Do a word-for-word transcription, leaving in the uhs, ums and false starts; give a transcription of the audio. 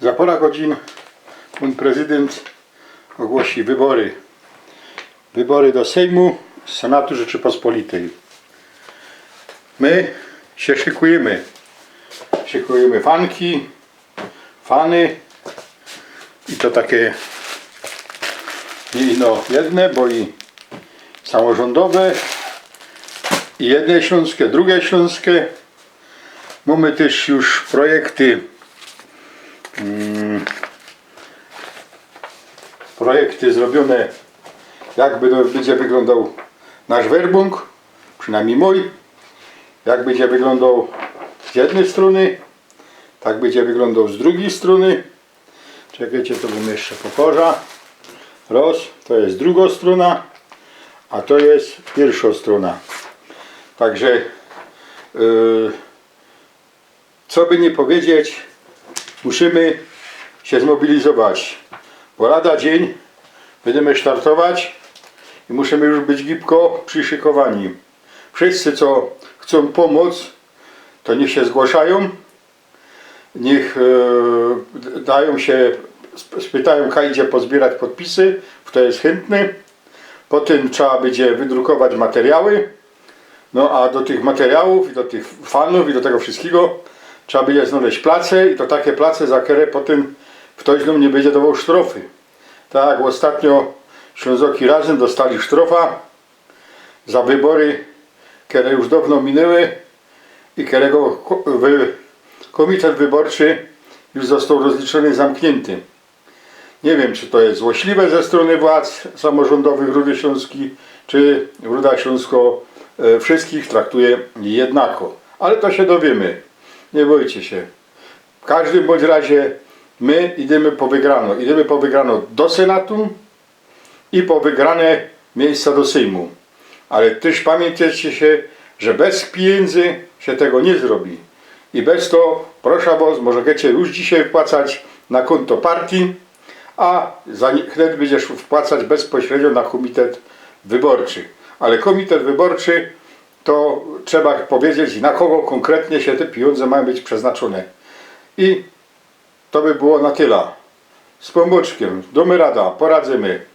Za pora godzin pōn prezydynt ôgłosi wybory. Wybory do Sejmu, Senatu Rzeczypospolitej. My sie szykujymy. Szykujymy fanki, fany. I to takie niy ino jedne, bo i samorzōndowe, i jedne ślōnske, drugie ślōnske. Mōmy tyż już projekty, mm, projekty zrobiōne, jak bydo-, bydzie wyglōndoł nasz werbōnk, przinajmnij mōj, jak bydzie wyglōndoł z jednyj strōny, tak bydzie wyglōndoł z drugij strōny. Czekejcie, to wōm jeszcze pokŏża. Roz, to je drugo strōna, a to je piyrszŏ strōna. Także, yy, co by niy powiedzieć, musimy sie zmobilizować, bo lada dziyń bydymy startować i musimy już być gibko prziszykowani. Wszyjscy, co chcōm pōmōc, to niych sie zgłŏszajōm, niych, e, dajōm sie, sp-, spytajōm, kaj idzie pozbiyrać podpisy, fto je chyntny. Potym trzeba bydzie wydrukować materiały. No a do tych materiałōw i do tych fanōw i do tego wszyjskigo trzeba bydzie znojś place i to take place, za kere potym ftoś nōm niy bydzie dowoł sztrofy. Tak jak ôstatnio Ślōnzoki Razem dostali sztrofa za wybory, kere już downo minyły i kerego ko-, wy-, kōmitet wyborczy już zostoł rozliczōny i zamkniyńty. Niy wiym, czy to je złośliwe ze strōny władz samorzōndowych Rudy Ślōnskij, czy Ruda Ślōnsko, e, wszyjskich traktuje jednako. Ale to sie dowiymy. Niy bojcie sie. W kożdym bōndź razie my idymy po wygrano. Idymy po wygrano do Senatu i po wygrane miyjsca do Sejmu. Ale tyż pamiyntejcie sie, że bez pijyndzy sie tego niy zrobi. I bez to, proszã wŏs, możecie już dzisiej wpłacać na kōnto partyje, a za nie-, wnet bydziesz wpłacać bezpośrednio na kōmitet wyborczy. Ale kōmitet wyborczy, to trzeba powiedzieć, na kogo kōnkretnie sie te pijōndze majōm być przeznaczōne. I to by było na tela. Z Pōnbōczkiym dōmy rada, poradzymy.